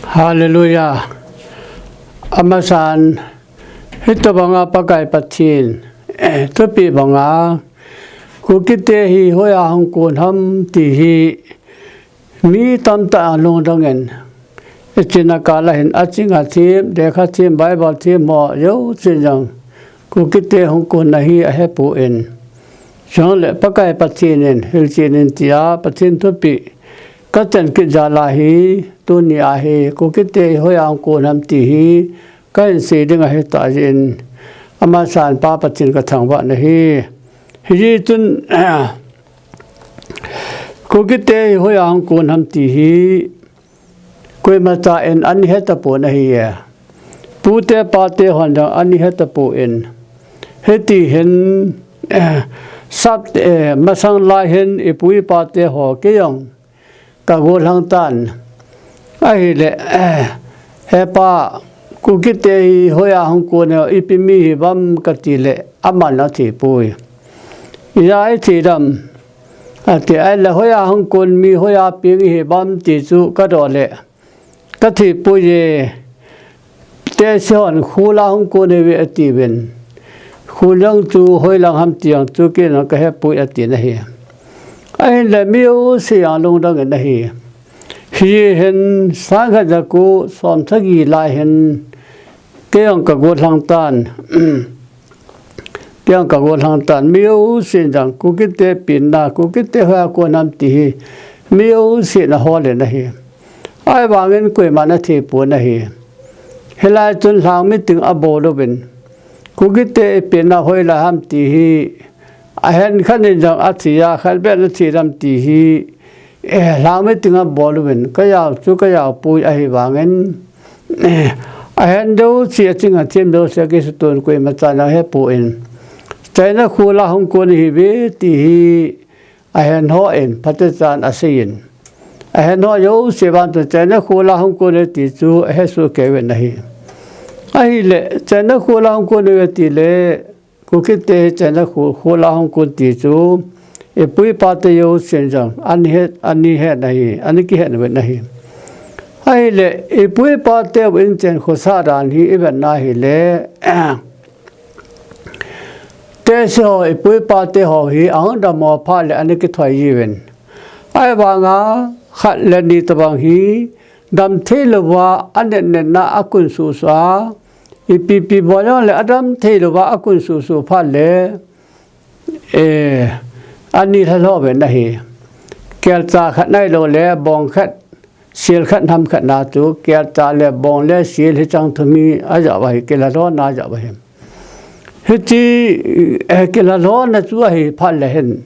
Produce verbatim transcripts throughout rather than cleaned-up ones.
Hallelujah. Amasan, hitobanga Pakai Pathen, eh, thupi banga, Kukite hi hoiya hung kon ham ti hi, mi tamtah a lungdong in, ichina kala hin aching a thim, lekha thim, Bible thim ho, jouse jong, Kukite hung kon na hi ahepon. Chule Pakai Pathen in, hilchen in tia, Pathen thupi, kachan kit jal a hi, tuni a hi, Kukite hi hoiya hung kon ham ti hi, kahin sei ding ahi tah jeh in, amasan Pa Pathen kathangvah na hi. Hijeh chun, Kukite hi hoiya hung kon ham ti hi, koimacha in ana he tapon ahi e. Pute pate hon jong ana he tapon. Hiti hin, eh, sap, eh, masang lai hin ipu ipa te ho kei jong ka gollhang tan. Ahile, eh, He pa, Kukite hi hoiya hung kon e, ipi mi hi vem kati le, aman athei poi. Ijeh a ithi dem? Ati, ahile hoiya hung kon mi, hoiya peng ihi vem ti chu kadoh le, kathei poi e. Tehse hon khul a hung kon ahiuve atiuvin. Khul lang chu hoilang ham ti jong chu kei jong kahe poi ati na hi. Ahinle mi jouse jong lungdong in ahi. Hijeh hin sang khat ja ko som sagi lai hin kei jong ka gollhang tan. Kei jong ka gollhang tan, mi jousen jong, Kukite penna, Kukite hoiya kon ham ti hi, mi jousen ahol in ahi. Ahivangin koiman athei pon ahi. Hilai chun lhang meeting abol uvin, Kukite ipenna hoilai ham ti hi, ahen khat in jong athi a, khat beh in athi dem ti hi, eh, lhang meeting abol uvin, kajao chu kajao poi ahivangin, eh, ahen jouse, aching athim jouse, akisuto in koimacha jong ahepon. China khul a hung kon ihiuve ti hi ahen hon phatechan asei in. Ahen ho jouse vang chun China khul a hung kon e ti chu ahesoh kei uvin ahi. Ahile, China khul a hung kon e ti le, Kukite hi China khu-, khul a hung kon ti chu, ipu ipa te jousen jong, ana he, ana he na hi, ana kihe uvin ahi. Ahile, ipu ipa teu inchen khosa dan hi ivet na hile, tehse ho, ipu ipa te ho hi, ahung dam ho phat le ana kithoi jiuvin. Ahivanga, khat le ni tobang hi, dam thei louva, anet net na akun suhsuh a, ipi pi bol jongle adam thei louva akun suhsuh phat le, eh, ana lhalho uvin ahi. Kelcha khat nailou le, bong khat, sel khat, nam khat na chu, kelcha le, bong le, sel hicheng thum hi ajao uva ahi, kilhalhona ajao uva ahi. Hiti, eh, kilhalhona chu ahi phat le hin,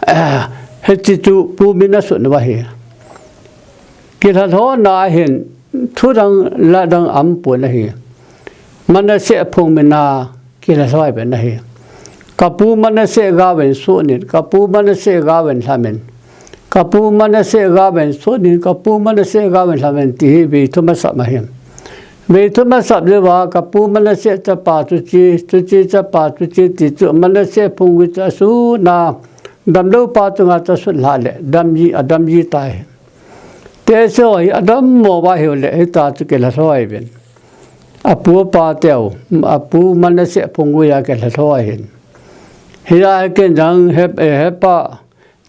eh, hiti chu pumin asut uva ahi. Kilhalhona a hin, thu dang, la dang aumpon ahi. Manasseh phung mina kilhalho uvin ahi. Kapu Manasseh gaovin sunin, kapu Manasseh gaovin lhamin. Kapu Manasseh gaovin sunin, kapu Manasseh gaovin lhamin ti hi vei thum asap ahi. Vei thum asap jouva, kapu Manasseh chapa chuche, chuche chapa chuche ti chu Manasseh phung gui chu asuna, damlou pa chunga chu asut lhah le, dam ji, adam ji tai. Tehse ho hi adam mo uva ahiu le, hita chu kilhalho uvin. Apu apa teu, apu Manasseh phung gui a kilhalho ahin. Hia hi ken jong he, eh, hepa,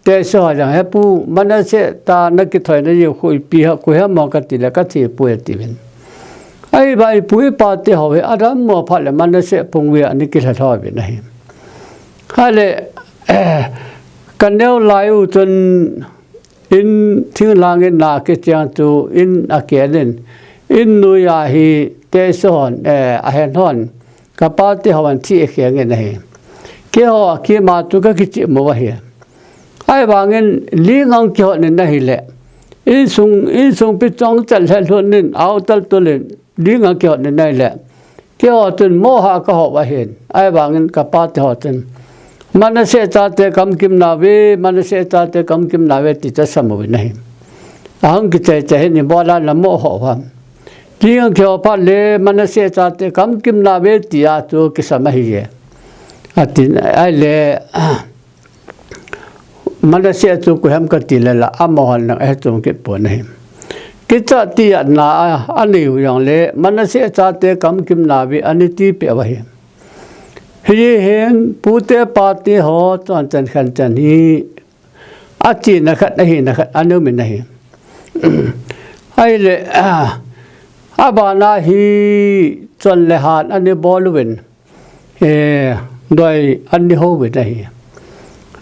tehse ho jong hepu Manasseh ta nakithoi na jiu khu ipi ha, khu hem mo kati le kathei poi atiuvin. Ahivang ipu ipa te ho hi adam mo phat le Manasseh phung gui a ana kilhalho uvin ahi. Hale, eh, kaneo lai u chun in thinglhang in na kicheng chu in aken in, in noiya hi tehse hon, eh, ahen hon, kapa te hon thi akheng in ahi. Keiho kima chu kakichim uva ahi. Ahivangin ling ahung kihot in ahile, insung, insung pi chong chet lheh lhun in, ao tal tul in, ling ahung kihot in ahile, keiho chun moh a kaho uva ahin, ahivangin kapa te ho chun, Manasseh chate kamkim nauve, Manasseh chate kamkim nauve ti chu asam uvin ahi. Ahung kichai chai hin ibola namoh ho ham. Ling ahung kihot phat le Manasseh chate kamkim nauve tia chu kisam ahi e. Atin ahile, Manasseh chu koi ham kati le la, amahon lang ahe chom kit pon ahi. Kicha ti a na a, a nei u jong le, Manasseh chate kamkim na ve, ani ti pe va hi. Hi hin, pute pate ho, chon chen khen chen hi, a chi na khat, a hi na khat, a neu min a hi. Ai le, a ba na hi, chon le han, ani bol uvin. E, doi ani ho uvin a hi.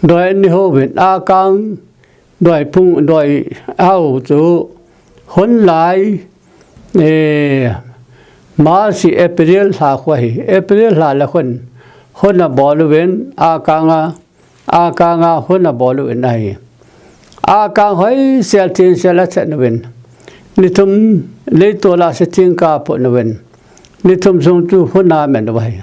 Doi ani ho uvin, a kang, doi phung, doi hau chu, hun lai, e, March, April hla khu hi, April hla le hun, hun a bol uvin, a kang a, a kang a hun a bol uvin a hi. A kang hoi sel thing sel a chen uvin. Ni thum lei to la se thing ka pho uvin. Ni thum sung chu hun a men va hi.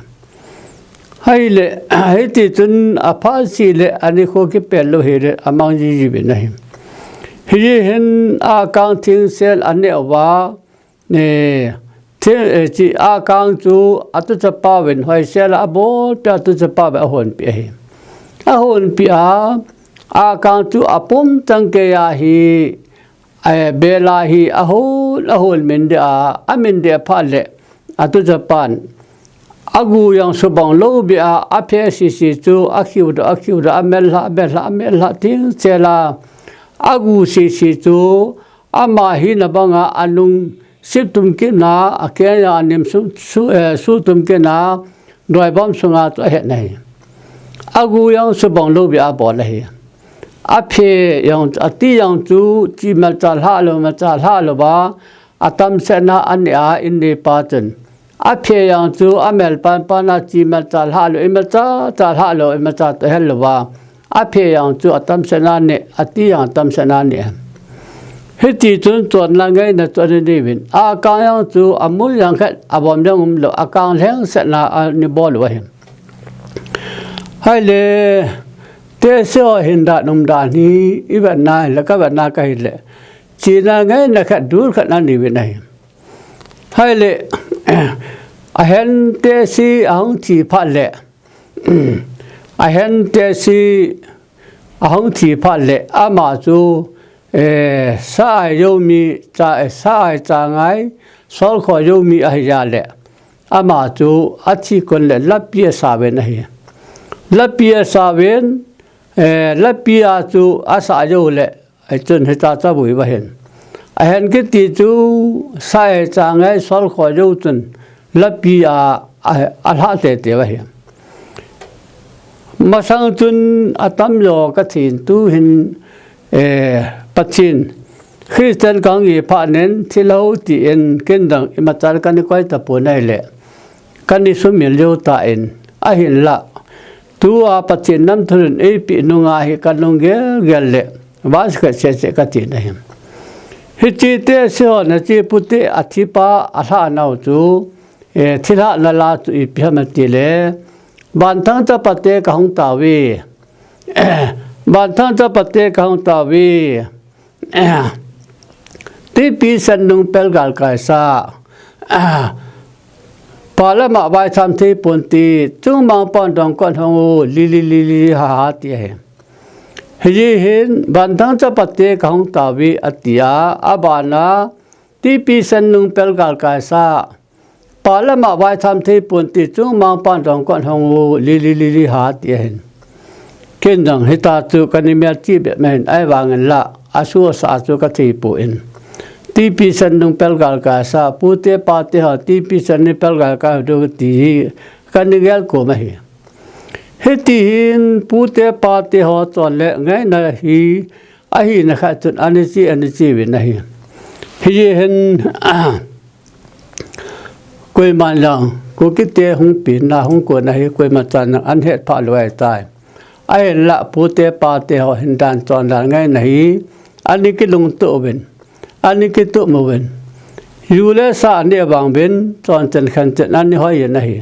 Hai le, hiti chun a pha si le, ani kho ki pel lo hi le, a mang ji ji uvin a hi. Hi hin a kang thing sel a ne va, e, thi-, e, chi a kang chu a tu chapa uvin, hoi sel a bol pe a tu chapa uvin a hon pe a hi. A hon pe a, a kang chu a pum chang ke a hi, e, bela hi a hon, a hon min de a, a min de pha le, a tu chapan. A gu jong subang lo be a, a phe si si chu, a khiu da, a khiu da, a mel hla, a mel hla, a mel hla, thing sel a. A gu si si chu, ama hi na bang a, a nung sip tum kit na, a ke a nim su, su, e, su tum kit na, doi bam sunga chu a het na hi. A gu jong subang lo be a bol a hi. A phe jong, a ti jong chu, chi mel cha hla lo, mel cha hla lo va, a tam se na a ne a, in ne pa chun. A phe jong chu, a mel pan pan a chi mel cha hla lo, i mel cha, cha hla lo, i mel cha to hel lo va. A phe jong chu, a tam se na ne, a ti jong a tam se na ne. Hiti chun chon la ngai na chon ni uvin. A kang jong chu, a mul jong khat, a bom jong um lo, a kang lheng se na, ani bol u a hi. Hai le, te se ho hin dan um dan hi, i vet na, le ka vet na ka hi le. Chi na ngai na khat dur khat na ni uvin a hi. Hai le, a hen te si a hung thi phat le, a hen te si a hung thi phat le, ama chu, e, sa ai jo mi, cha, e, sa ai cha ngai, sol kho jo mi a hi ja le, ama chu a thi kon le lapi a sa uvin a hi. Lapi a sa uvin, e, lapi a chu a sa jo le, Ai chun hita cha bui va hin. A hen kiti chu sa e cha ngai sol kho jo chun lapi a, a, a hla te te va hin. Masang chun a tam jo ka thin tu hin, e, Pathen Christian kang i pha nen thil ho ti in kin dang i ma chal ka ni koi ta pu nai le. Ka ni sumil jo ta in a hin la. Tu a Pathen nam thurun ei pi nunga hi ka nung gel gel le. Vas ka che che ka ti na him. Hi chi te si ho na chi pu te a thi pa a hla nau chu, e, thi hla na la chu i pi ha ma ti le. Ban thang cha pa te ka hung ta vi. Ban thang cha pa te ka hung ta vi. Tipi sen nung pel gal kai sa. Pa lama vai tham thei pon ti, chung mang pan dong kon hong u, li li li li ha ha ti ahi. Hi hin, ban thang cha pa te ka hung ta vi a ti a, a ban a, tipi sen nung pel gal kai sa. Pa lama vai tham thei pon ti chung mang pan dong kon hong u, li li li li ha ti ahin. Ken dang hita chu ka ni mel chi be ma hin ai vang in la, a su sa chu ka thei pu in. Tipi sen nung pel gal kai sa, pu te pa te ho, tipi sen ni pel gal kai do ti hi, ka ni gel ko ma hi. Hi ti hin, pu te pa te ho chon le ngai na hi, a hi na kha chun a ni chi, a ni chi vi na hi. Hi hin, Koiman lang, Kuki te hung pi na hung ko na hi, koima chan lang an het pha lo ai tai. A hin la pu te pa te ho hin dan chon dan ngai na hi, ani ki lung tu vin, ani ki tu mu vin. Yu le sa ani vang vin, chon chen khan chen ani hoi na hi.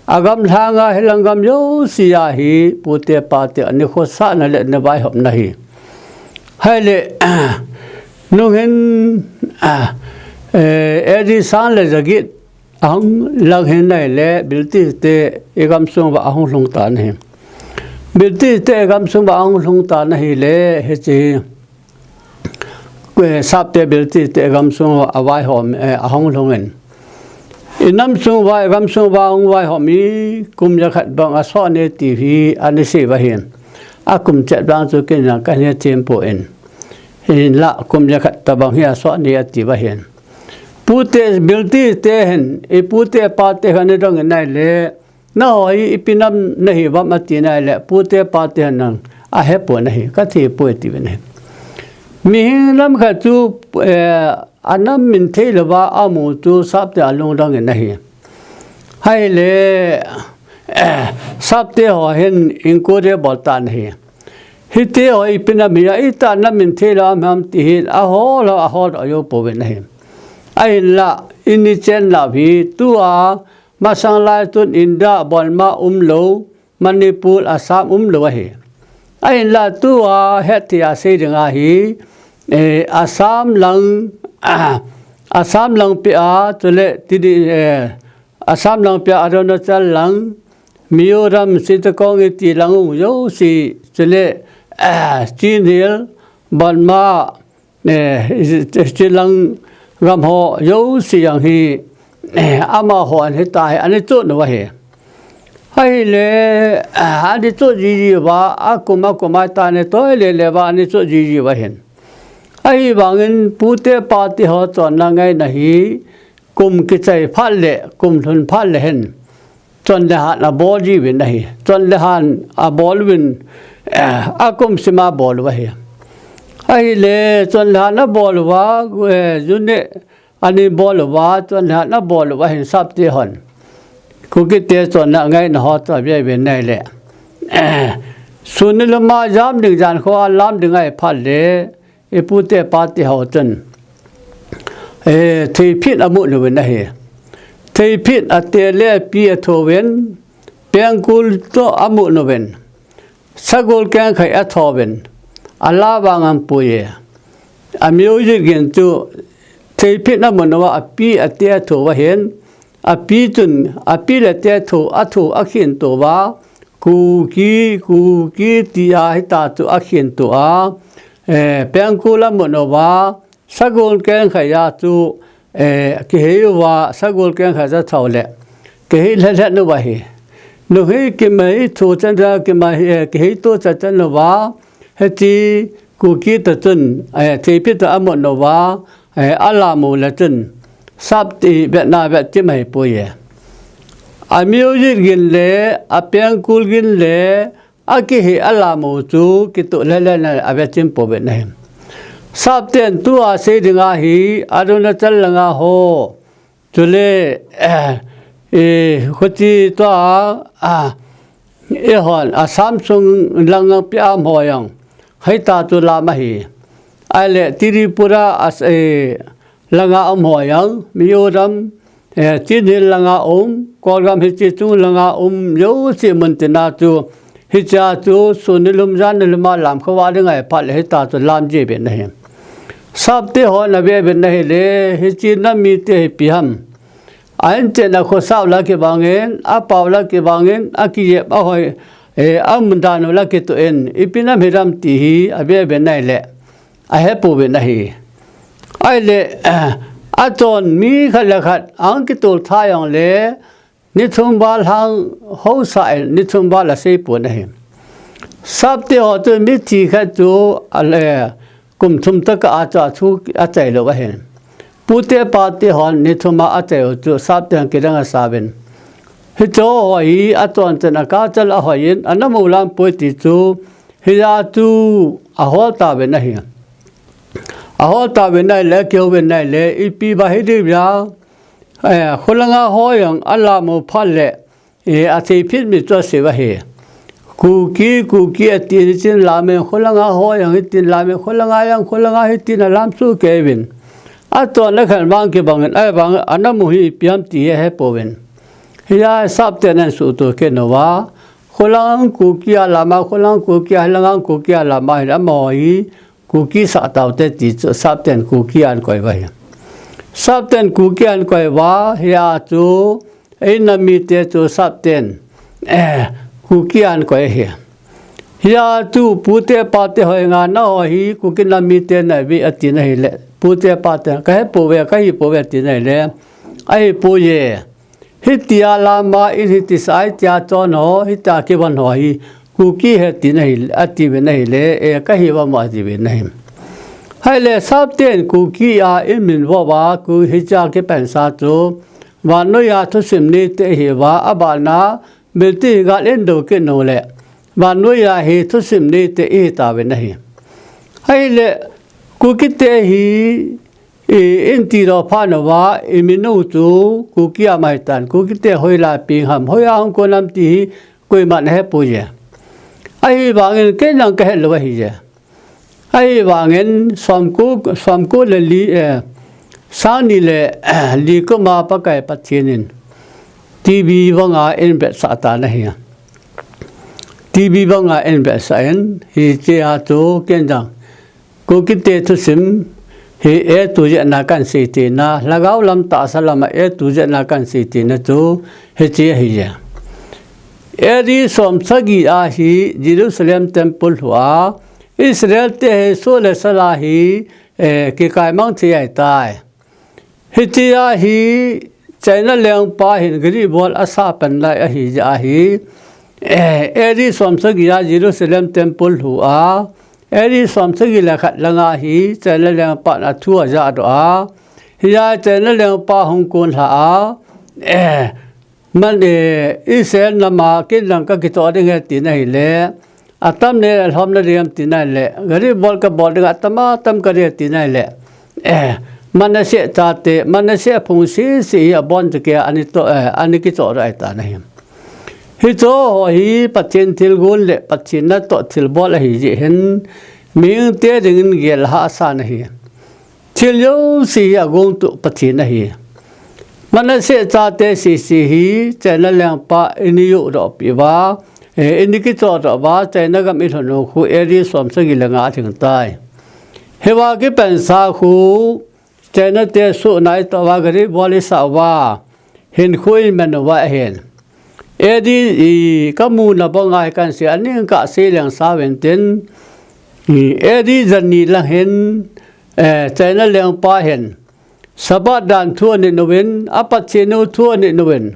A gam lhang a hi lang gam yo si a hi, pu te pa te ani kho sa na le ne vai hop na hi. Hai le, nung hin, eh, A D sang le zagit, Ahung lang hin nai le, British te i gam sung va ahung lhung ta na hi. British te i gam sung va ahung lhung ta na hi le, hi chi. eh, Sapte Bilti te gamsung a vaihom, eh, ahung lhung in. I namsung vai, gamsung vai hung vaihom i kum jakhat bang asot ne ti hi ana sei uva ahin. Akum chet vang chu ken jong kahin hethem poi. Hinlah kum jakhat tabang hi asot ne ati uva ahin. Pute Bilti te hin, i pute pate hin ana dong in ahile, nangho hi ipi nam nahi uvem ati in ahile, pute pate hin jong ahepon ahi, kathei poi atiuvin ahi. Mihem lam khat chu, eh, anam min thei louva amu chu Sapte alungdong in ahi. Ahile, eh, Sapte ho hin inquiry bol tan ahi. Hiti ho ipi nam hia, itih a nam min thei lou ham ti hi ahol, ahol jou pouvin ahi. Ahinlah, ini chen lou hi, tua, masang lai chun India, Burma umlou, Manipur, Assam umlou ahi. Ahinlah tua hetthei a sei ding ahi, eh, Assam lang, Assam lang pia, chule tidi, eh, Assam lang pia Arunachal lang, Mizoram, Chittagong iti lang u jouse, chule, eh, Chin Hill, Burma, eh, chi lang gam ho jouse jong hi, eh, amaho an hitia hi ana chon uva ahi. Ahile, eh, ana chon jiji uva, akum akum a tah ne toi le le uva ana chon jiji uva ahin. Ahivangin pute pate ho chonna ngaina hi, kum kichai phat le, kum lhun phat le hin, chon le han abol jiuvin ahi. Chon le han abol uvin, eh, akum sima abol uva ahi. Ahile, chon le han abol uva, eh, june ana bol uva, chon le han abol uva ahin Sapte hon. Kukite chonna ngaina ho chu ave uvin ahile, eh, sun nilhum a jam ding jan kho a lam ding ahi phat le, i pute pate ho chun, eh, theiphit amun uvin ahi. Theiphit ate le api athouvin, pengkul toh amun uvin. Sagol kengkhai athouvin. Ala vang ampoi e. A music gin chu theiphit amun uva api ate athou ahin. Api chun, api le ate athou, athou akhin tou uva. Kuki, Kuki tia hitia chu akhin tou a, eh, pengkul amun uva, sagol kengkhai a chu, eh, kihei uva, sagol kengkhai a thou le, kihei lheh lheh uva ahi. Nu hi kimhei thu chan cha kimhei, eh, kihei tou chan chan uva, hiche Kuki toh chun, eh, theiphit toh amun uva, eh, alam u le chun, Sapte vetna vet chim ahipoi e. A music gin le, a pengkul gin le, akihei alam u chu kitoh lheh lheh in ave chim pouvin ahi. Sapten tua sei ding ahi, Arunachal langa ho. Chule, eh, eh, khuti tua, ah, eihon, Assam sung langa pia um ho jong. Hitia chu lam ahi. Ahile Tripura as, eh, langa um ho jong, Mizoram, eh, Chin Hill langa um, Kolgam hiche chung langa um, jouse mun tina chu, hichea chu, sun nilhum jan nilhum a lam khovah ding ahi phat le hitia chu lam jiuvin ahi. Sapte hon ave uvin ahile, hiche nam mite hi ipi ham. A inchen a khosah u la kivangin, apao la kivangin, akijep ahoi, eh, amun dan u la kitoh in, ipi nam hiram ti hi, ave uvin ahile. Ahepouvin ahi. Ahile, achon mi khat le khat, ahung kitol tha jongle, ni thum val hang housa in, ni thum val asei pon ahi. Sapte ho chu mithi khat chu, ale, kum thum tah a chu athu achai lou ahin. Pute pate hon ni thum a achai u chu Sapten kidang asauvin. Hicheho hi achon chan a kachal ahoi in, ana mu lam poi ti chu, hia chu ahol tauvin ahi. Ahol tauvin ahile, kihouvin ahile, ipi ba hi diu ham. Eh, kholanga ho jong alam u phat le, eh, athei phit mi chu asei u ahi. Kuki, Kuki ati hitin lam in, kholanga ho jong hitin lam in, kholanga jong, kholanga hitin alam soh kei uvin. Achonna khat vang kibang in, ahivang, ana mu hi ipi ham ti hi ahepouvin. Hia Sapten ahin suhto khen uva. Kholang Kuki alam a, kholang Kuki a, hilang Kuki alam a, hin amaho hi, Kuki sah taute ti chu Sapten Kuki ahin koi uva ahi. Sapten Kuki ahin koi uva, hia chu, ei nam mite chu Sapten, eh, Kuki ahin koi ahi. Hia chu pute pate hoi nga na ho hi Kuki nam mite na ve ati na hile. Pute pate ka he po ve, ka hi po ve ati na hile. Ahi po ye. Hitia lama in hiti sai tia chon ho, hitia kivon ho hi Kuki he ti na hi, ati ve na hile, e ka hi va mo ati ve na hi. Hai le sap ten Kuki a in min vo va, ku hicha kipan sa chu. Vannoi a thusim ni te hi va, a ba na, Bil ti hi gal in do kit nu le. Vannoi a hi thusim ni te i hi ta ve na hi. Hai le, Kuki te hi, i, in ti lo pha na va, i mi nu chu, Kuki a mai tan, Kuki te hoi la ping ham, hoi a hung ko nam ti hi, koima na he pu ye. Ahi vangin, kei nang ka he lo ahi ye. Ahi vangin, som ku, som ku le li, eh, sang ni le, li kuma Pakai Pathian in, T V vanga in bet sa ta na hi. T V vanga in bet sa in, hi che a chu ken jang. Kuki te thusim, hi e tu je na kan sei ti na, lhagao lam ta sa lama e tu je na kan sei ti na chu, hi che hi je. A D som sagi a hi Jerusalem temple hua, Israel te hi so le sala hi, eh, kikai mang thei ai tai. Hitia hi China lengpa hin Greek bol a sa pan lai ahi ja hi. Eh, A D som sagi a Jerusalem temple hua, A D som sagi le khat langa hi China lengpa na thu a ja do a. Hia China lengpa hung kun hla a. Eh, Man, eh, Israel nama kin lang ka kito ding he ti na hi le. Atam ne lhom na ding ti na le. Gari bol ka bol ding atam atam ka ding ti na le. Eh, Manasseh chate, Manasseh phung si si hi abon chu ke ani to, eh, ani kito rai ta na hi. Hi cho ho hi Pathian thil gun le Pathian na to thil bol ahi ji hin. Ming te ding in gel ha sa na hi. Thil jouse hi agong tu Pathian ahi. Manasseh chate sisi hi China lengpa ini yu do pi va, eh, ini kicho do va, China gam i lhon khu A D som sagi le nga thing tai. Hiva kipan sa khu China te su nai to va gari bol i sa va. Hin khu in men va hin. A D i ka mu na bang ai kan se, aning ka se leng sa ven tin, i A D zan ni lang hin, eh, China lengpa hin, Sabbath dan thu ani nu vin, a Pathian u thu ani nu vin.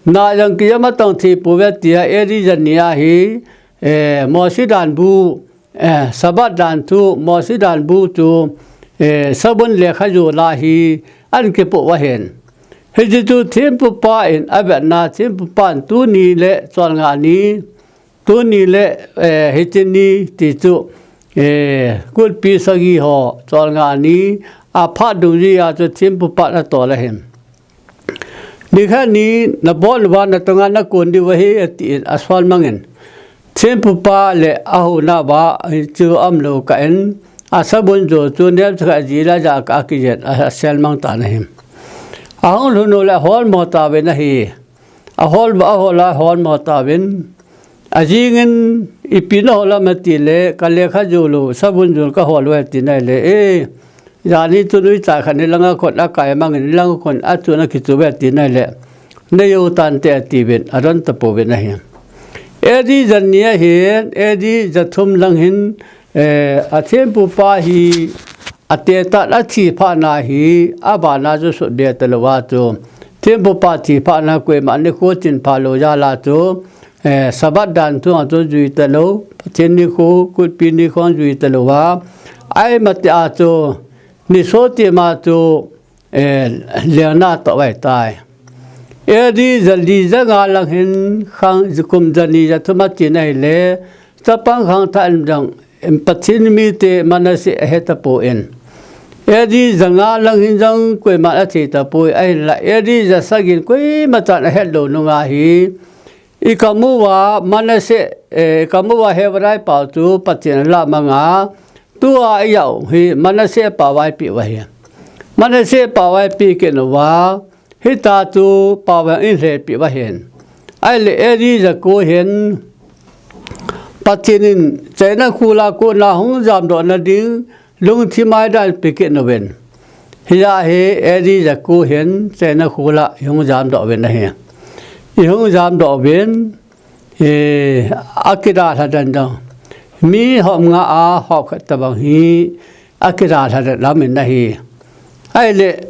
Na yang ki yama tong thi pu ve tia A D zan ni a hi, eh, Mosi dan bu, Eh, Sabbath dan thu, Mosi dan bu chu, eh, sabun le kha ju la hi an kipu va hen. Hiji chu thimpu pa in a vet na thimpu pan tu ni le chol nga ni, tu ni le, eh, hiti ni ti chu, eh, kulpi sagi ho chol nga ni, a pha du ji a chu thimpu pan a to la hen. Ni kha ni na bol va na tonga na kun di va hi ati in a sol mangin. Thimpu pa le a ho na va hi chu am lo ka en. A sabun jo chu nem cha ji la ja ka ki jet a sel mang ta na him. A hong lu no le hol mo ta ve na hi. A hol va a hol a hol mo ta vin. A jingin ipi na hola mati le, ka lekha julu, sabun jul ka hol ve ti nai le, eh, jani tu nui cha khan ni langa khon a kai mang ni langa khon a tu na ki tu ve ti nai le, ne yo tan te a ti vin, a ron ta po vin a hin. A D zan ni a hin, A D za thum lang hin, eh, a thempu pa hi, A te tan a thi pha na hi, a ba na chu sut be ta lo a chu. Thempu pa thi pha na koima ni khu chin pha lo ja la chu. Eh, Sabbath dan thu a chu jui ta lo. Pathen ni khu, kulpi ni khu jui ta lo a. Ai ma te a chu, ni so ti ma chu, eh, le na to vai tai. A D za li za nga lang hin khang kum za ni za thum a ti nai le, Chapang khang tha in dang, em, Pathen mi te Manasseh a he ta po in. A D za nga lang hin jang koima a thi ta po, a hin la A D za sagin koima chan a he lo nu nga hi. I ka mu va Manasseh, eh, ka mu va Hebrai pau tu Pathen la manga. Tu a i yau hi Manasseh pa vai pi va hi. Manasseh pa vai pi ke nu va. Hita chu pawang in hlepi va hen. Ai le A D za ko hen. Pathen in China khu la ko na hung jam do na ding lungthim ai dan pe ke no ven. Hia he A D za ko hen China khu la hung jam do ven na he. I hung jam do ven. Eh, a kida hla dan dang. Mi hop nga a hop khat tabang hi akidalha det lam in ahi. Ahile,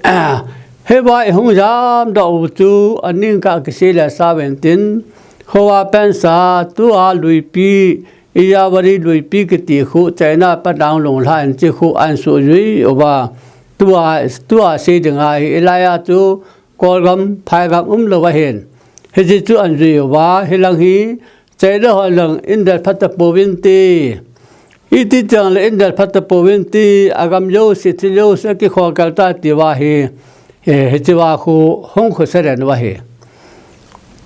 hiva ihung jamdoh u chu aningkah kisei le sa uvin tin, Khowa Pensa, tua Luipi, Irrawaddy Luipi kiti khu, China padang lunglha in chi khu ahin sujui uva, tua, tua sei dinga hi ilaiya chu Kolgam, Phaigam umlou ahin. Hiche chu ahin jui uva, hilang hi, China hon lang in del phat tapouvin ti. Iti chang le in del phat tapouvin ti, agam jouse, thil jouse akikhol kal tai tiuva hi, eh, hichea khu hung khosa den uva hi.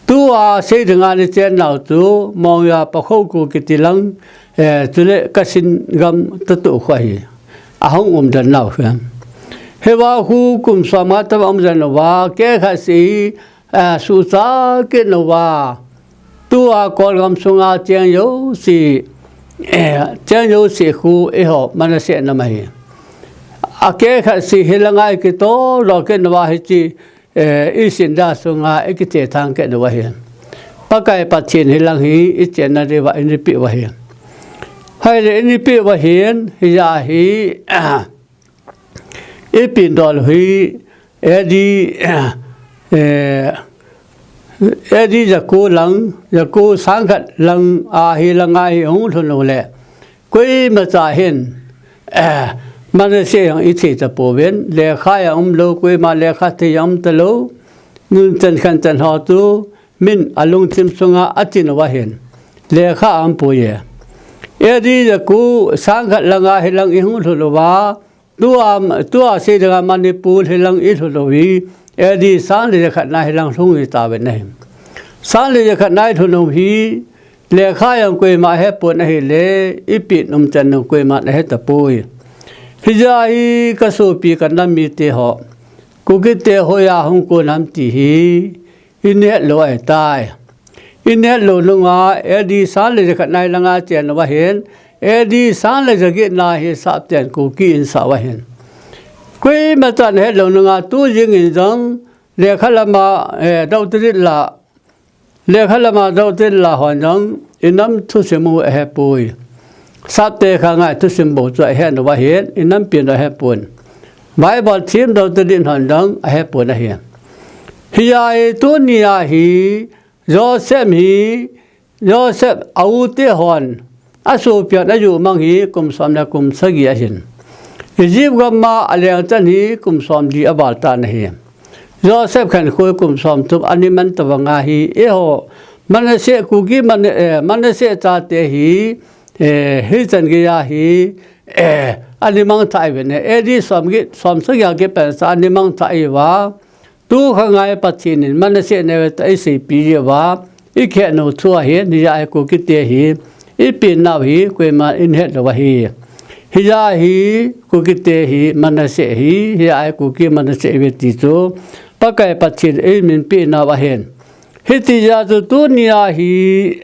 Tua sei dinga ni chen nau chu, Mongya Pakhoku kiti lang, eh, chule Kachin gam tatu khu ahi. Ahung um den nau khu. Hiva khu kum som nga tobang um den uva, kehkhat seh hi, eh, suhcha kit uva. Tua Kolgam sunga cheng jouse, eh, cheng jouse khu eiho Manasseh nam ahi. Akehkhat seh hilanga ikitoldoh kit uva hiche, eh, East India sunga ikithethang kit uva hi. Pakai Pathen hilang hi ichenna diuva eina peh uva hi. Ahile eina peh uva hin, hijeh a hi, ipin dol hi, A D, eh, A D jako lang, jako sangkhat lang a hilanga hi hung lhun u le. Koimacha hin, eh, Manasseh jong ithei tapouvin, lekha jong umlou, koima lekha thei jong umtalou, nunchan khanchan ho chu, min alungthim sunga achin uva hin, lekha aumpoi e. A D jako sangkhat langa hilang ihung lhun uva, tua, tua sei dinga Manipur hilang ilhun u hi, A D sang le jakhat na hilang lhung hitauvin ahi. Sang le jakhat na ilhun u hi, lekha jong koima ahepon ahile, ipin umchan jong koiman ahetapoi. Hijeh a hi kasopi kanam mite ho, Kukite hoiya hung kon ham ti hi, ihet lou ahitai. Ihet lou nunga, A D sang le jakhat na hilanga chen uva hin, A D sang le jaget na hi Sapten Kuki in asah uva hin. Koimachan ahet lou nunga, tu jingin jong, lekha lama, eh, doctorate la, lekha lama doctorate la hon jong, inam thusim u ahepoi. Sapte khanga thusim bou chu ahet uva hin, inampi in ahepon. Bible thiem doctrine hon jong ahepon ahi. Hijeh a hi tunia hi Joseph hi, Joseph a u te hon, asopian ayu mang hi kum som le kum sagi ahin. Egypt gam a aleng chan hi kum som li aval tan ahi. Joseph khenkho kum som thum ana man tobanga hi, eiho, Manasseh, Kuki Man-, eh, Manasseh chate hi, eh, hichan geiya hi, eh, ana mangthah uvin, eh, A D som get, som sagi a kipat sa ana mangthah uva. Tukha ngai Pathen in Manasseh neo ta eiseipi uva, ikhen u thu ahin, hijeh a hi Kukite hi, ipen nau hi, koiman ihet lou ahi. Hijeh a hi, Kukite hi, Manasseh hi, hijeh a hi Kuki Manasseh ive ti chu, Pakai Pathen in eimin peh nau ahin. Hiti jeh a chu tunia hi,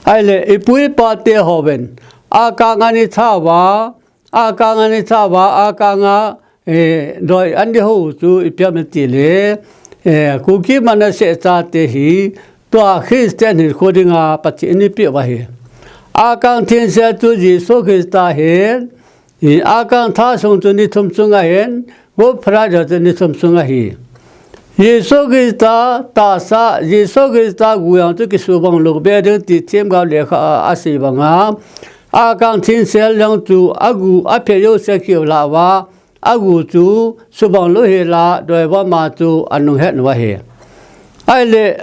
ahile, ipu ipa te hon, akang ana tha uva, akang ana tha uva, akang a, eh, doi ana hou chu ipi ham itile, eh, Kuki Manasseh chate hi, tua Christian hinkho dinga Pathen in eipeh uva ahi. Akang thengsel chu Jesu Christa ahin, eh, akang tha sung chu ni thum sung ahin, Good Friday chu ni thum sung ahi. Jesu Christa tahsa, Jesu Christa gu jong chu kisubang lou be ding ti themgao lekha a asei banga, akang thengsel jong chu agu, aphe jouse akiu lah uva, agu chu subang lou hela, doi uva ama chu anung het uva ahi. Ahile,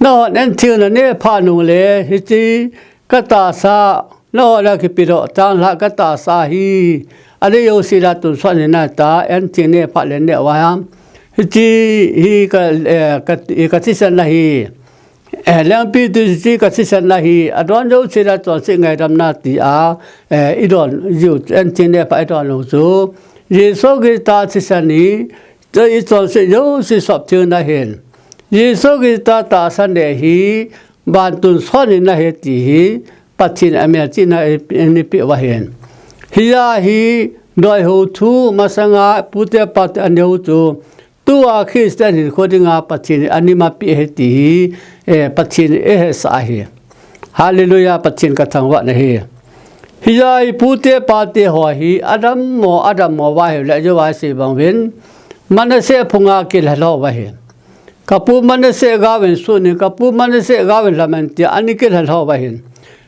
nahon entheng naneh phat nung le, hiche katahsa, nahon a kipedoh tanglhah katahsa hi, adei jouse la tonsot hih in ati, entheng neh phat le neh uva ham. Hiche hi ka, eh, ka, ka thisan ahi. Eh, lengpi tu hiche ka thisan ahi, adon jouse la chonset ngaidam in ati a, eh, idon jiu, entheng neh phat idon lou chu. Jesu Christa thisan hi, ichonset jouse sop theng ahin. Jesu Christa tahsa neh hi, van tonsot hih in ahi ti hi, Pathen in amelchihna eipeh uva ahin. Hijeh a hi, doi hou thu masanga, pute pate ana hou chu, tua Christian hinkho dinga Pathen in ana mangpeh ahi ti hi, eh, Pathen in eihetsah ahi. Hallelujah, Pathen kathangvah nahi. Hijeh a hi pute pate ho hi, adammo, adammo va hiu le, jou a sei bang uvin, Manasseh phunga kilhalhau va hi. Kapu Manasseh gauvin sun in, kapu Manasseh gauvin lhaman tia, ani kilhalhau va hin.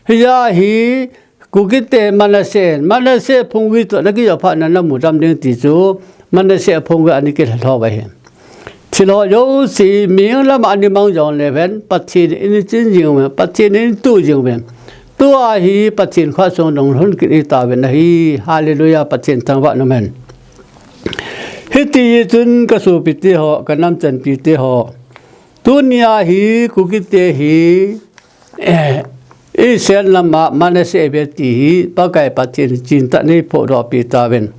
Hijeh a hi, Kukite Manasseh, Manasseh phunggui toh nakijoh phat na namu dam ding ti chu, Manasseh phunggui ani kilhalhau va hi. Thil ho jouse, mihing lama ani mang jongle ven, Pathen in chin jing uvin, Pathen in tu jing uvin. Tua hi Pathen khut sung dong lhun kit itauvin ahi. Hallelujah, Pathen thangvah namen. Hiti chun kasopite ho, kanamchanpite ho. Tunia hi, Kukite hi, eh, Israel lama Manasseh ve ti hi, Pakai Pathen chin tah nei phodoh pi tauvin.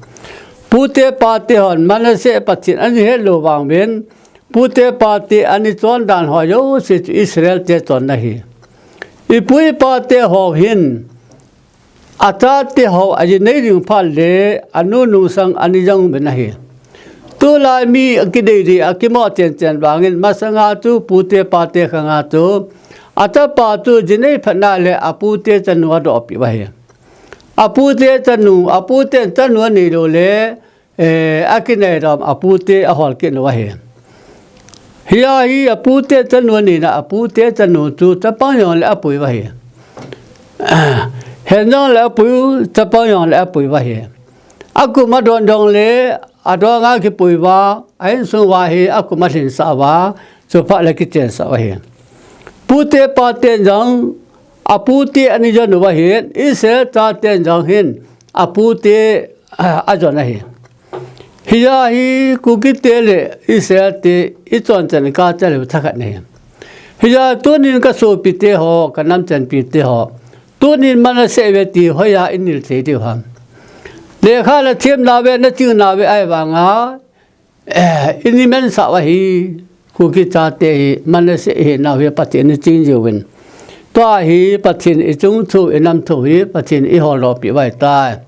Pute pate hon Manasseh Pathen ani hetlou vang uvin, pute pate ani chondan ho jouse chu Israel te chonna ahi. Ipu ipa te ho hin, achate ho aji nei ding phat le, anu nung sang ani jang uvin ahi. Tulai mi akidei dei, akimo chen chen vangin, masanga chu pute pate khanga chu, achapa chu ji nei phat na le, apute chanu adoh pi va hi. Apute chanu, apute chanu anei lou le, eh, akinei dom, apute ahol kit lou ahi. Hijeh a hi apute chanu anei na, apute chanu chu chapang jongle apui va hi. Hen jongle apui, chapang jongle apui va hi. Akum adon jongle, adong a kipui va, a insung va hi, akum alhinsah va, chuphat le kichensah va hi. Pute pate jong, apute ani jon uva hin, Israel chaten jong hin, apute, ah, ajon ahi. Hijeh a hi Kukite le Israel te ichon chan kachal u thakhat nahi. Hijeh a tunin kasopite ho, kanamchanpite ho. Tunin Manasseh ve ti hoiya inil thei diu ham. Lekha la thiem nauve, naching nauve ahivanga, eh, ini mensah va hi, Kuki chate hi, Manasseh hi nau hi Pathen in ching jiuvin. Tua hi Pathen ichung thu, inam thu hi, Pathen ihol lou pi vai tai.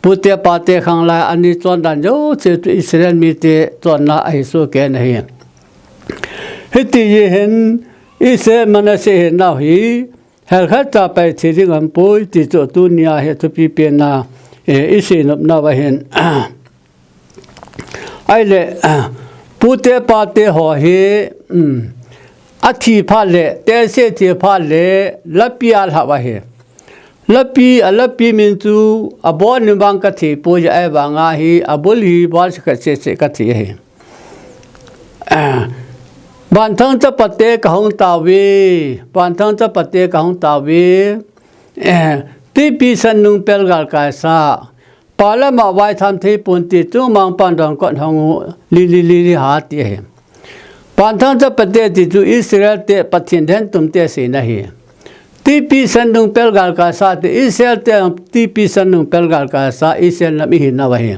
Pute pate khang lai, ani chondan jouse chu Israel mite chonna ahi soh kei nahi. Hiti jeh hin, Israel Manasseh hi nau hi, helkhat cha pai thi ding aum poi, ti chu tunia hi thupi pen a, eh, isei nop nauva hin. Ahile, pute pate ho hi, um, athi phat le, tese thi phat le, lapi alhah va hi. Lapi, alapi min chu, abon in vang kathi poi ahivanga hi, abul hi, bol se khat sese kathi ahi. Vanthang chapate kahung tauve, vanthang chapate kahung tauve, eh, Tipi Sannung pel galkai sa, Pa lama vaitham thei ponte, chungmang pan dongkot hong u, li li li li ha ti ahi. Vanthang chapate ti chu Israel te Pathen lhentum te seina ahi. Tipi Sannung pel galkai sa te Israel te, Tipi Sannung pel galkai sa Israel nam ihi nauva hi.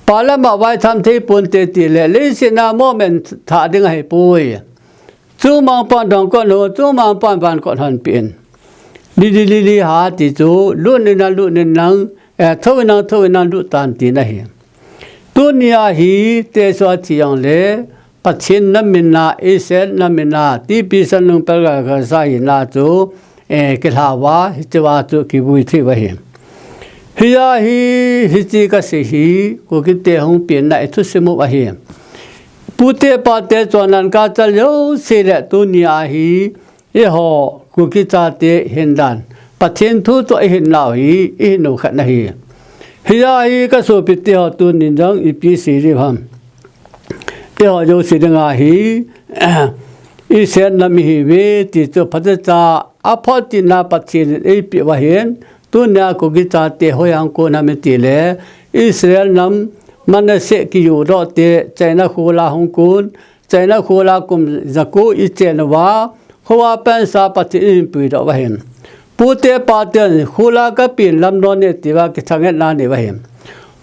Pa lama vaitham thei ponte ti le, leiset a moment thah ding ahipoi. Chungmang pan dongkot hon, chungmang pan vankot hon pen. Li li li li ha ti chu, lut in lang, lut in lang, eh, tho in lang, tho in lang, lut tan tina ahi. Tunia hi, teso athi jongle, Pathen nam in a, Israel nam in a, Tipi Sannung pel galkai sa hina chu, eh, kilha uva, hiche uva chu kivui thei uva hi. Hijeh a hi, hiche kasei hi, Kukite hung penna ithusim u ahi. Pute pate chondan kachal jouse le tunia hi, eiho, Kuki chate hindan. Pathen thu toh ihin nau hi, ihin u khat nahi. Hijeh a hi kasopite ho tunin jong ipi sei diu ham. Eiho jouse dinga hi, Israel nam ihiuve, ti chu phatecha, aphotchetna Pathen in eipeh uva hin, tunia Kuki chate hoiya kon ham iti le, Israel nam Manasseh kijoh doh te, China khola hung kon, China khola kum jako ichen uva, khoa pansa Pathen in puidoh uva hin. Pute paten khola kapen lam non e tia kithang-etna anei uva hin.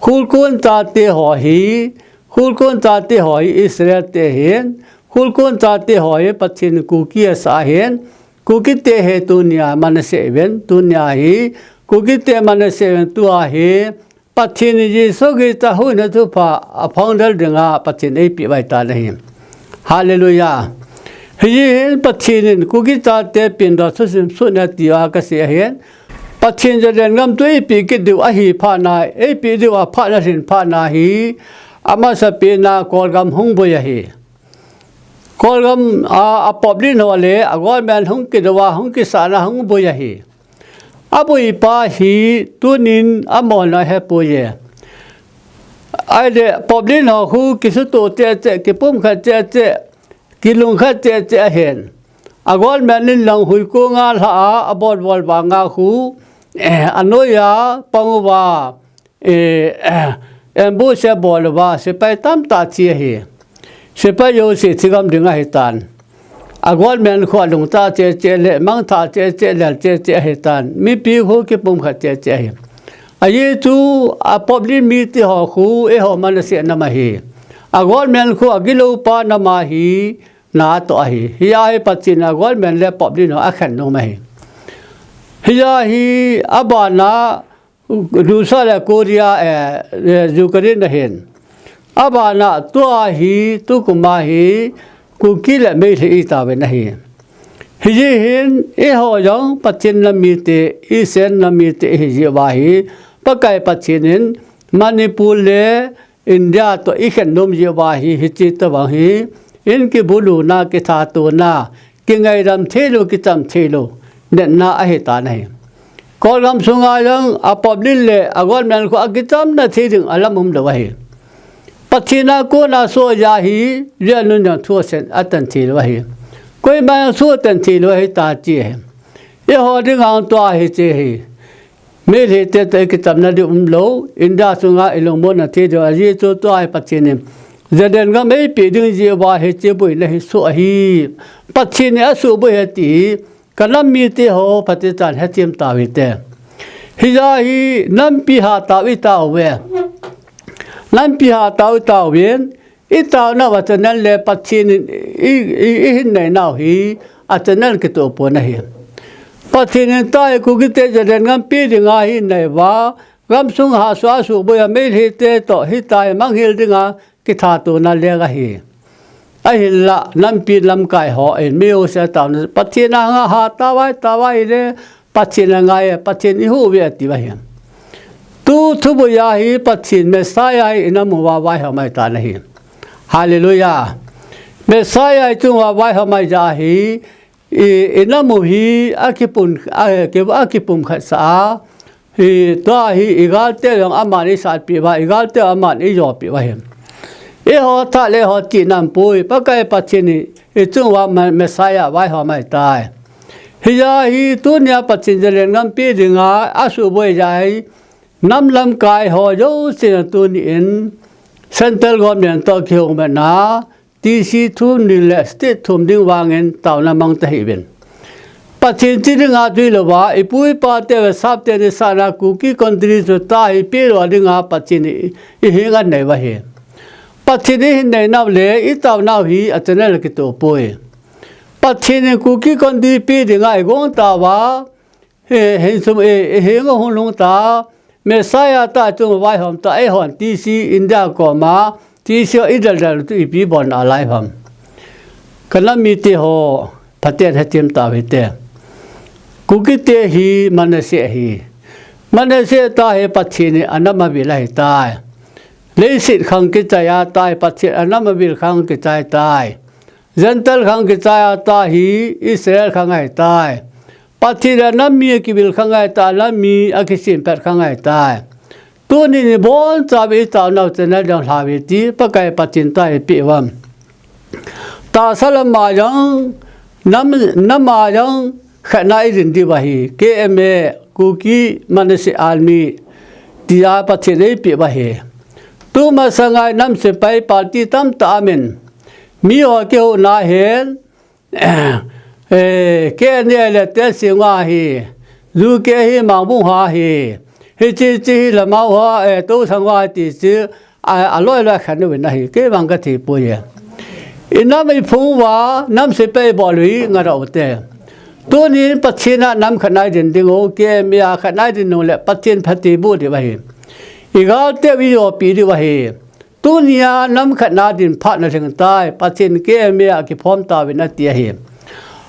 Khulkon chate ho hi, Khulkon chate ho hi Israel te ahin, Khulkon chate ho hi Pathen Kuki asah ahin, Kukite hi tunia Manasseh uvin, tunia hi Kukite Manasseh uvin, tua hi Pathen in Jesu Christa huhhingna thupha aphongdoh dinga Pathen eipeh uva ahitan ahi. Hallelujah. Hijeh hin Pathen in Kuki chate pindol thusim sut in ati a kasei ahin. Pathen Zalen gam tu eipeh kit diu ahi phat na, eipeh diu a phat na hin phat na hi, amasapen a Kol gam hung boi ahi. Kol gam a, a pop lin ho le a government hung kidou a, hung kisah na hung boi ahi. Aboi pa hi tunin amahon ahepoi e. Ahile pop lin ho khu kisutoh cheh cheh, kipumkhat cheh cheh, kilungkhat cheh cheh ahin. A government in lang huikong a lha a, abol bol vang a khu, eh, anoi a pang uva, eh, ambush abol uva, sepai tamtah thi ahi. Sepai jouse thi gam ding ahitan. A government khu alungtah cheh cheh le, mangthah cheh cheh, lel cheh cheh ahitan. Mipi khu kipumkhat cheh cheh ahi. Ajeh chu a pop lin mite ho khu eiho Manasseh nam ahi. A government khu agilou pa nam ahi, na toh ahi. Hijeh a hi Pathen in a government le pop lin ho akhen nom ahi. Hijeh a hi abana Russia le Korea, eh, eh, Ukraine ahin. Abana tua hi, tukum a hi, Kuki le Meitei itauvin ahi. Hijeh hin, eiho jong Pathen nam mite, Eastern nam mite ihi jeh uva hi, Pakai Pathen in Manipur le India toh ikhen nom jeh uva hi, hiche tobang hi, in kibuluna, kithatona, kingaidam theilou, kicham theilou, natna ahitan ahi. Kol gam sunga jong a pop lin le a government khu akichamna thei ding alam umlou ahi. Pathen a kona soh jeh a hi, J N U jong thu asen atan theilou ahi. Koima jong thu atan theilou ahi tah ti ahi. Eiho dinga tua hiche hi. Meitei te toh ikichamna ding umlou, India sunga ilungmonna thei ding ajeh chu tua hi Pathen in Zalen gam eipeh ding jeh uva hiche boina hi soh ahi. Pathen in asuhboi ahi ti hi, ka nam mite ho phatechan hethem tau hite. Hijeh a hi nampi hatau itauve. Nampi hatau itauvin, itaonau a channel le Pathen in i, i, ihin neinau hi a channel kitoh pon ahi. Pathen in tua hi Kuki te Zalen gam pe dinga ahin nei uva, gamsung hahsa asuhboi a Meitei te toh hitia hi manghil dinga kithatona leng ahi. Ahinla nampi lamkai hon mi jouse taona Pathen a hanga hatau vai, tau vai le Pathen angai e, Pathen ihuh uve ati uva ahi. Tu thuboi a hi Pathen Messiah hi inam uva vaihom ahitan ahi. Hallelujah. Messiah ichung uva vaihom ahi jeh a hi, i, inam u hi akipum, a, ki, akipumkhat sah a, hi, tua hi igalteu jong aman isatpeh uva, igalteu aman ijopeh uva ahi. Eiho tha le eiho chihna aumpoi, Pakai Pathen hi ichung uva Ma-, Messiah vaihom ahitai. Hijeh a hi tunia Pathen Zalen gam pe dinga asuhboi jeh a hi, nam lamkai ho jousen tuni in Central Government toh kihoumatna, T C thum ding le State thum ding vangin taona mang tahih uvin. Pathen chi dinga tui louva, ipu ipa te ve sap teni sahna Kuki Country chu tua hi pelou dinga Pathen i, ihenga nei uva ahi. Pathen ihin neinau le itaonau hi a channel kitoh poi. Pathen in Kuki Country pe dinga igong tauva, hi, hinsum i, ihenga hung lhung ta, Messiah tah chung vaihom ta, eihon T C India koma, T C ho idaldal tu ipi bolna alai ham. Ka nam mite ho, phaten hethem tau hite. Kuki te hi Manasseh ahi. Manasseh tah hi Pathen in anam avil ahitai. Leiset khang kichai a tah hi Pathen anam avil khang kichai tai. Gentile khang kichai a tah hi Israel khang ahitai. Pathen in anam mi akivil khang ahitai, anam mi akisemphat khang ahitai. Tuni in ibonchauva itaonau channel jong lhauve ti Pakai Pathen tua ipeh uvam. Tahsa lama jong, nam, nama jong khatna idin diu ahi. K M A, Kuki Manasseh Army, tia Pathen in eipeh uva ahi. Tumasanga hi nam sepai party tamtah aumin. Miho kihouna hin, eh, K N A le Tehsi nga hi, U K hi Mangbung ha hi, hiche che hi Lamau ha, eh, Tousang ha ti chu, a, aloi loi khen uvin ahi, kei vang kathei poi e. Inam iphung uva, nam sepai bol u hi ngarau te. Tunin Pathen a nam khatna idin diu, K M A khatna idin u le Pathen phatthei boh diu ahi. Igalteu ijopi diu ahi. Tunia nam khat na din phat na lhing tai, Pathen K M A a kiphom tauvin ati ahi.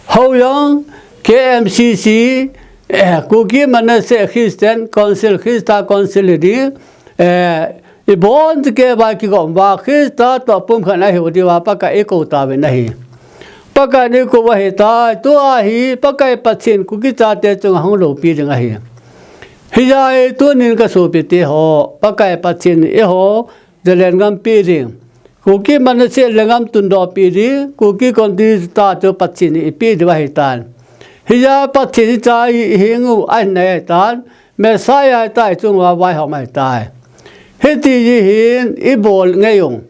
Hou jong K M C C, eh, Kuki Manasseh Christian Council, Christa Council hi ding, eh, ibon chikei uva kigom uva, Christa toh pumkhat na hiu diuva Pakai in eikou tauvin ahi. Pakai in eikou u ahitai, tua hi Pakai Pathen Kuki chate chunga hung loupi ding ahi. Hijeh a hi tunin kasopite ho, Pakai Pathen in eiho, Zalen ngam pe ding. Kuki Manasseh lenggam tundoh pe ding, Kuki Country ta chu Pathen in eipeh diu ahitan. Hijeh a Pathen icha ihing u ahin nai ahitan, Messiah icha ichung uva vaihom ahitai. Hiti jeh hin ibol ngei ung.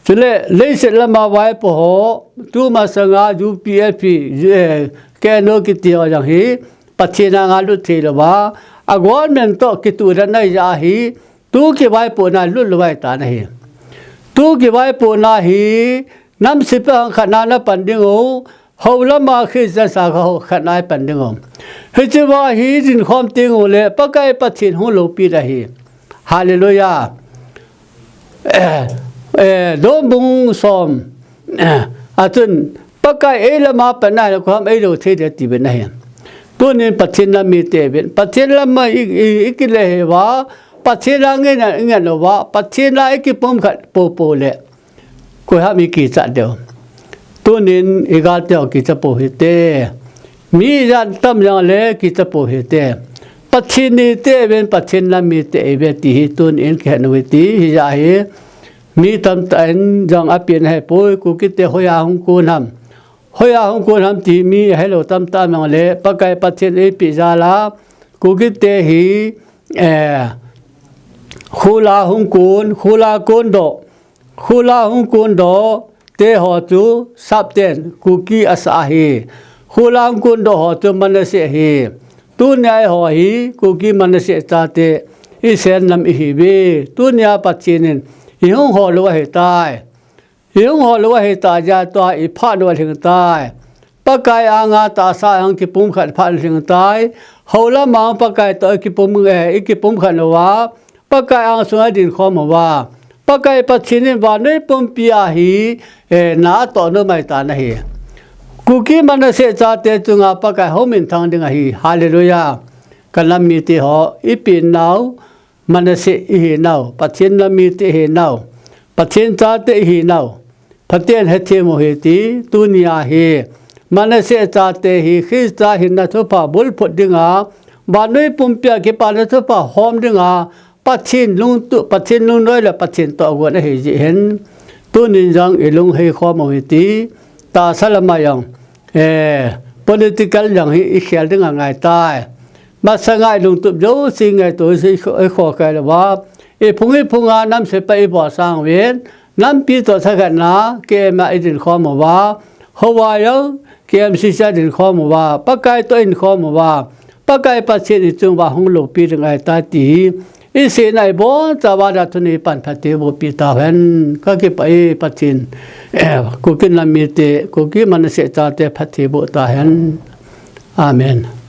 Chule leiset lama vaipo ho, tumasanga U P F hi, eh, K N O kiti ho jong hi, Pathen anga lut thei louva, a government toh kituh dan ahi jeh a hi, tu kivaipohna lut lou ahitan ahi. Tu kivaipohna hi, nam sepai hang khat na na pan ding u, hou lama Christian sakha ho khat na pan ding u. Hiche uva hi dinkhom teng uleh, Pakai Pathen hung loupi ding ahi. Hallelujah. Eh, eh, Rom bung som. Eh, achun, Pakai ei lama pan na le koi ham eilou thei ding ati uvin ahi. Tunin Pathen lam mite uvin. Pathen lama i, i, ikile uva, Pathen a ngen a, ngen uva, Pathen a ikipumkhat popo le. Koi ham ikichat diu. Tunin igal teu kicha pou hite. Mi ijat tam jongle kicha pou hite. Pathen in eite uvin, Pathen lam mite ihiuve ti hi tunin kihet u hite, hijeh a hi. Mi tamtah in jong apen ahipoi, Kukite hoiya hung kon ham. Hoiya hung kon ham ti mi ahilou tamtah um jongle, Pakai Pathen in eipeh jal a, Kukite hi, eh, khula hung kon, khula kondoh, khula hung kondoh te ho chu sapten Kuki asah ahi. Khula hung kondoh ho chu Manasseh ahi. Tunia eiho hi Kuki Manasseh chate, Israel nam ihiuve. Tunia Pathen in eihung hol u ahitai. Eihung hol u ahitai jeh a tua iphat u alhing tai. Pakai anga tahsa a hung kipumkhat phat alhing tai. Hou lama Pakai toh ikipum, eh, ikipumkhat uva, Pakai angsunga dinkhom uva, Pakai Pathen in vannoi pumpi a hi, eh, na atoh nom ahitan ahi. Kuki Manasseh chate chunga Pakai hung minthang ding ahi. Hallelujah. Ka nam mite ho, ipi nau, Manasseh ihinau, Pathen lam mite ihinau, Pathen chate ihinau, Pathen hethem u hite, tunia hi Manasseh chate hi Christa hinna thupha bulphut dinga, vannoi pumpi a kipana thupha hom dinga, Pathen lungtup, Pathen lungnoi le Pathen tohgon ahi jeh hin, tunin jong ilung heikhom u hite, tahsa lama jong, eh, political jong hi ikhel ding angai tai. Masanga ilungtup jouse ngaito, i, i, ikhokai louva, iphung iphunga nam sepai ibol sang uvin, nampi toh thakhatna, K M A idinkhom uva, houva jong, K M C C a dinkhom uva, Pakai toh ihinkhom uva, Pakai Pathen ichung uva hung loupi ding ahitai ti hi, isei nai bonchauva da thuni pan phatthei bohpi tauhen, kakipah e Pathen, eh, Kuki nam mite, Kuki Manasseh chate phatthei boh tahen. Amen.